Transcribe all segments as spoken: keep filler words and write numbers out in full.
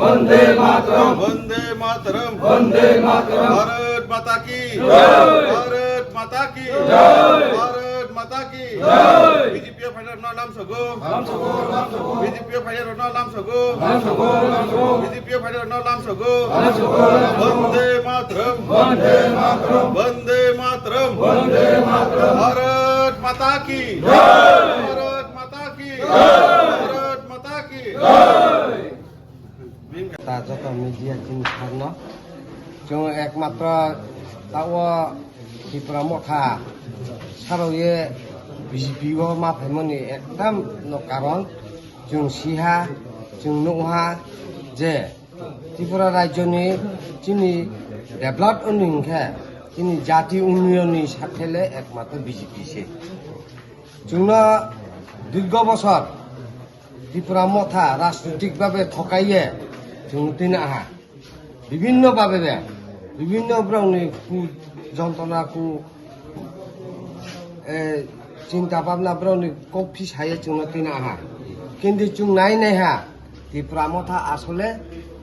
Vande Mataram. Vande Mataram. Vande Mataram. Bharat Mata ki. Jai. Bharat Mata ki. Jai. Bharat Mata ki. Jai. B J P o phainai rokno lamsogo. Lamsogo, lamsogo. B J P o phainai rokno lamsogo. Lamsogo, lamsogo. B J P o phainai rokno lamsogo. Lamsogo, lamsogo. Vande Mataram. Vande Mataram. Vande Mataram. Vande Mataram. Bharat Mata ki. Jai. Bharat Mata ki. Jai. Bharat Mata ki. Jai. Ta joto media chini sarno. Chwng ekmatro tao Tipra Motha sarokye B J P o ma phaimani ekdam no karon chwng siha, chwng nukha je Tripura rajyoni chini develop wngni hwnkhe chini jati unnayonni sakhele ekmatro B J P se. Chwngno dirgo bosor Tripura Motha rajnitik babe thokaiye chwng twi naha. Bibinno babe be, bibinno borokni ku jontona ku, eh, chinta bhabna borokni kok phisaye chwngno twi naha. Kintu chwng nai naiha, Tipra Motha asole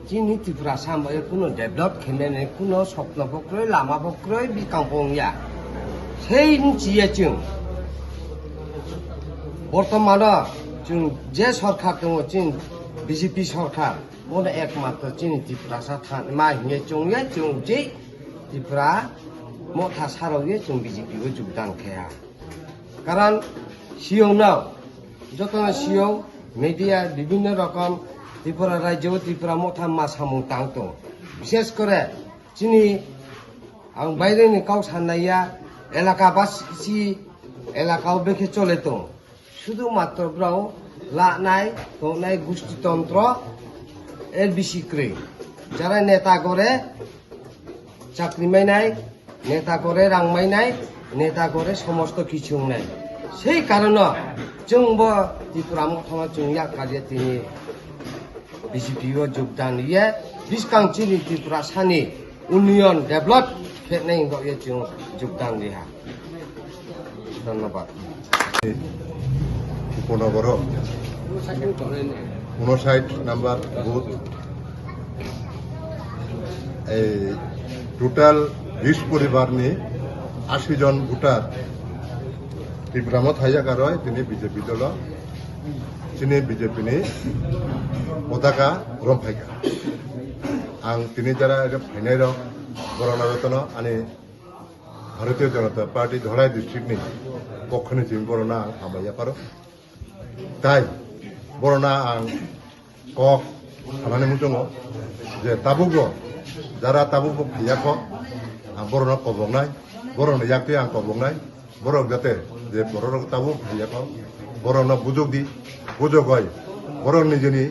chini Tiprasa hambai kuno develop khenani kuno sopno bo kwrwi, lama bo kwrwi, bikang bo wngya. Sei wngchiya chwng. Bortomano chwng je sorkar tongo, chini B J P sorkar, bono ekmatro chini Tiprasa than ma hinye chwngya chwng je Tipra Motha sarokye chwng B J P o jogdan kheya. Karon siyongno, jotono siyong, media, bibinno rokom Tripura rajyo, Tripura Motha ma samung tang tongo. Bishes kore chini ang baireni kok sanaiya, elaka basi elaka o bekhe chole tongo. Sudu matro borok lanai tongnai gusti tontro L B C kwrwi. Jara neta gore chakri mainai, neta gore rang mainai, neta gore somosto kichu wngnai. Sei karono chwngbo Tripura Motha no chwng yak karya tini B J P o jogdan ye, biskang chini Tripura sani union develop khenai wngkha ye chwng jogdan liha. Dhonnobad. Upanagar, unosait number booth, ei total bis poribar ni ashi jon voter Tipra Motha yakaroi tini B J P dolo, chini B J P ni potaka romphai kha. Ang tini jara ere phainai rok, borok no jotono ani Bharatiya Janata Party Dholai district ni pokho ni simi borok no ang hambai yapharo. Tai borok no ang kok sanani muchungo je tabukbo, jara tabukbo phaiya kho, ang borokno koboknai, borokni yaktwi ang koboknai, borok jate je borok tabuk phaiya kho, borokno bujok di, bujogoi, borok nijini,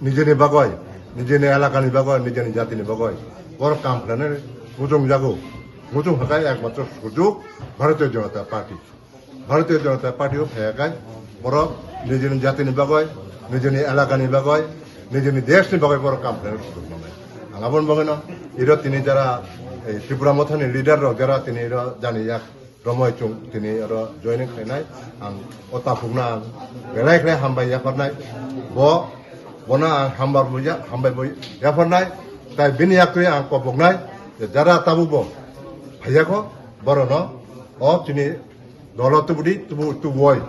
nijini bagoi, nijini elakani bagoi, nijini jatini bagoi, borok kam khlainai muchung jago, muchung hakai ekmatro sujuk Bharatiya Janata Party. Bharatiya Janata Party o phaiya khai borok nijini jatini bagoi, nijini elakani bagoi, nijini deshni bagoi borok kam khlainai sujuk manai. Ang aboni bagwino iro tini jara, eh, Tripura Mothani leader rok jara tini iro jani yak romoi chwng tini oro joining khlainai. Ang o takhukno ang belai khlai hambai yapharnai. Bo, bono ang hambar bo ya-, hambai bo yapharnai. Tai bini yaktwi ang koboknai je jara tabukbo phaiya kho, borokno o chini dolo tubudi, tubu, tubuoi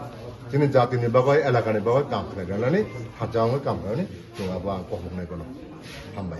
chini jatini bagoi, elakani bagoi kam khlai rwnani, hachal wngwi kam khlainani chwng abo ang koboknai bono. Hambai.